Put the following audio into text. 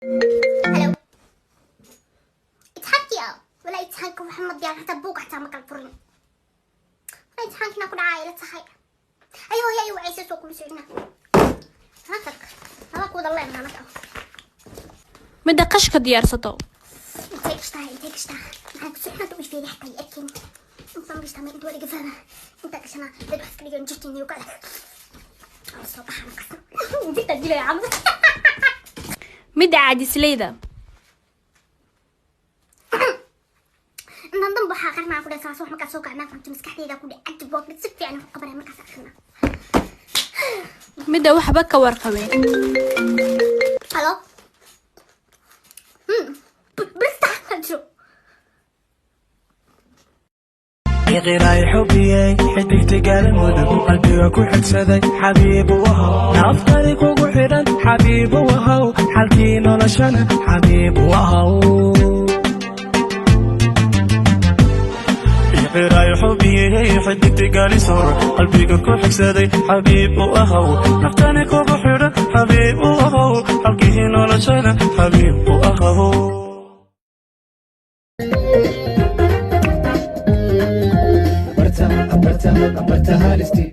Hello. Imtixaankiya walaa imtixaanka waxa ma diyaar, xataa buug xataa ma kala furin. Walaa imtixaankina ku dhacay ila tahay. Ayo hooyo ay wacaysa soo kula socnaa. Halka laba kuwada leenaha marka. Midda qashka diyaarsato. Intay gashtaa, intay gashtaa, maxaa ku socnaa? U fiiri xataa ay arkin. Intaan gashtaa ma inta waa laga fahmaa. Inta gashanaa dad wax iska dhigan jirtiin iyo kale. Soo baxaa markaas. Inta dilay camal. Midda caajislayda. Intaan danba waxaa aqrinaa ku dhahay saas wax markaas soo kacnaa fahamta maskaxdayda ku dhahay cajib waa mid si fiican u qabanaya markaas aqrinaa. Midda waxba ka warqabin. Halo. Basta jiro. Qiray xubiyey xidigta Galmudug, qalbiga ku xigsaday xabiibu wahow, naftani kugu xidhan xabiibu wahow, xalkii noloshana xabiibu wahow. Qiray xubiyey xidigta Galisor, qalbiga ku xigsaday xabiib u ahow, naftani kugu xidhan xabiib u ahow, xalkii noloshana xabiib u ahow. Abarta, abarta, abarta halisti.